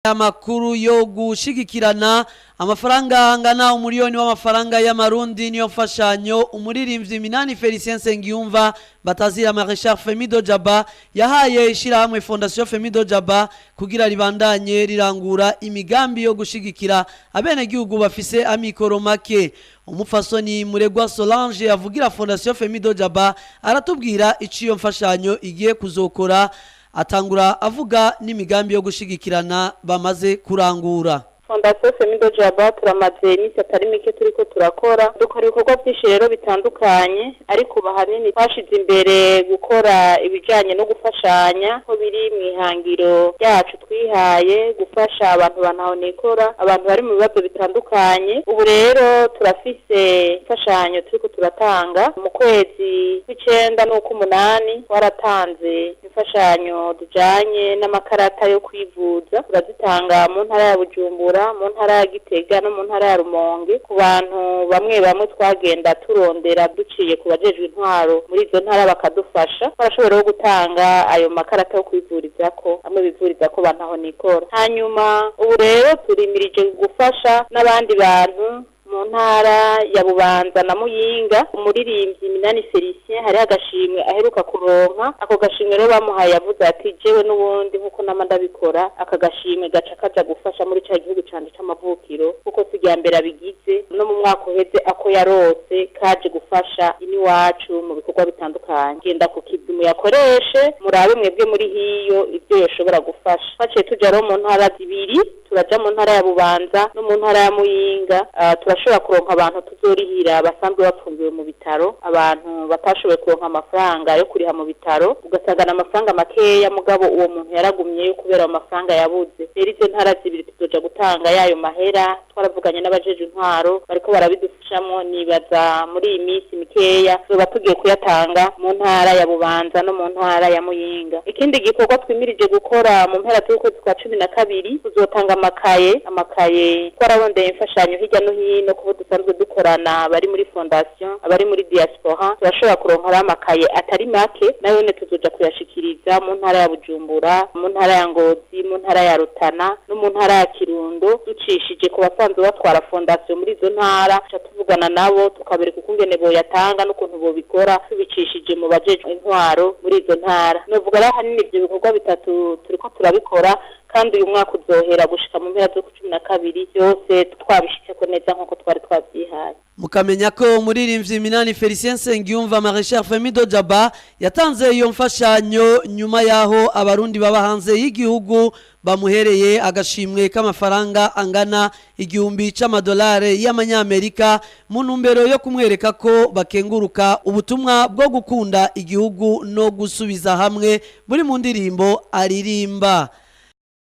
Amakuru yo gushigikirana: amafaranga angana 1 miliyoni w'amafaranga y'amarundi niyo mfashanyo umuririmbyi Minani Felicien Nsengiyumva batazira Marechal Femido Jaba yahaye ishirahamwe Fondation Femido Jaba kugira ribandanye rirangura imigambi yo gushigikira abenegihugu bafise amikoro make. Umupfasoni Muregwa Solange avugira Fondation Femido Jaba aratubwira ico iyo mfashanyo igiye kuzokora. Atangura avuga n'imigambi yo gushigikirana bamaze kurangura. Fondation Femido Jaba turamaze iminsi atari mike turiko turakora, dukora ibikorwa byinshi rero bitandukanye, ariko ubu ahanini twashize imbere gukora ibijanye no gufashanya, ko biri mu ihangiro ryacu twihaye gufasha abantu bantahonikora, abantu bari mu bibazo bitandukanye. Ubu rero turafise imfashanyo turiko turatanga. Mu kwezi kw'icenda n'ukw'umunani twaratanze imfashanyo zijanye n'amakarata yo kwivuza, turazitanga mu ntara ya Bujumbura, mu ntara ya Gitega no mu ntara ya Rumonge, ku bantu bamwe bamwe twagenda turondera duciye ku bajejwe intwaro muri izo ntara bakadufasha. Twarashoboye rero gutanga ayo makarata yo kwivurizako, amwe bivurizako bantaho nikora. Hanyuma ubu rero turimirije gufasha n'abandi bantu mu ntara ya Bubanza na Muyinga. Umuririmbyi Minani Felicien hariho agashimwe aheruka kuronka. Ako gashimwe rero bamuhaye, yavuze ati: "Jewe n'ubundi nkuko nama ndabikora, aka gashimwe gaca kaja gufasha muri ca gihugu canje c'amavukiro," kuko si irya mbere abigize. No mu mwaka uheze ako yarose kaje gufasha iniwacu mu bikorwa bitandukanye. Genda ku kizimu yakoreshe, murabe mwebwe muri hiyo ivyo yoshobora gufasha. Twaciye tuja rero mu ntara zibiri, turaja mu ntara ya Bubanza no mu ntara ya Muyinga. Turashobora kuronka abantu tuzorihira basanzwe bapfungiwe mu bitaro, abantu batashoboye kuronka amafaranga yo kuriha mu bitaro, ugasanga ni amafaranga makeya, mugabo uwo muntu yaragumyeyo kubera ayo mafaranga yabuze. Rero izo ntara zibiri tuzoja gutanga yayo mahera. Twaravuganye n'abajejwe intwaro, bariko barabidufashamwo. Nibaza muri iyi minsi mikeya tuzoba tugiye kuyatanga mu ntara ya Bubanza no mu ntara ya Muyinga. Ikindi gikorwa twimirije gukora mu mpera z'ukwezi kwa 12, tuzotanga amakaye. Amakaye twararondeye imfashanyo hirya no hino kubo dusanzwe dukorana bari muri fondation, abari muri diaspora. Turashobora kuronka rero amakaye atari make, nayone tuzoja kuyashikiriza mu ntara ya Bujumbura, mu ntara ya Ngozi, mu ntara ya Rutana no mu ntara ya Kirundo, ducishije ku basanzwe batwara fondation muri izo ntara. Tuca tuvugana nabo, tukabereka ukungene boyatanga n'ukuntu bobikora, tubicishije mu bajejwe intwaro muri izo ntara. Novuga rero ahanini ivyo bikorwa bitatu turiko turabikora, kandi uyu mwaka uzohera gushika mu mpera z'ukwa 12 byose twabishitseko neza nk'uko twari twavyihaye. Mukamenya ko umuririmbyi Minani Felicien Nsengiyumva Marechal Femido Jaba yatanze iyo mfashanyo nyuma yaho abarundi baba hanze y'igihugu bamuhereye agashimwe k'amafaranga angana 1000 c'amadolari y'amanyamerika mu ntumbero yo kumwereka ko bakenguruka ubutumwa bwo gukunda igihugu no gusubiza hamwe buri mu ndirimbo aririmba.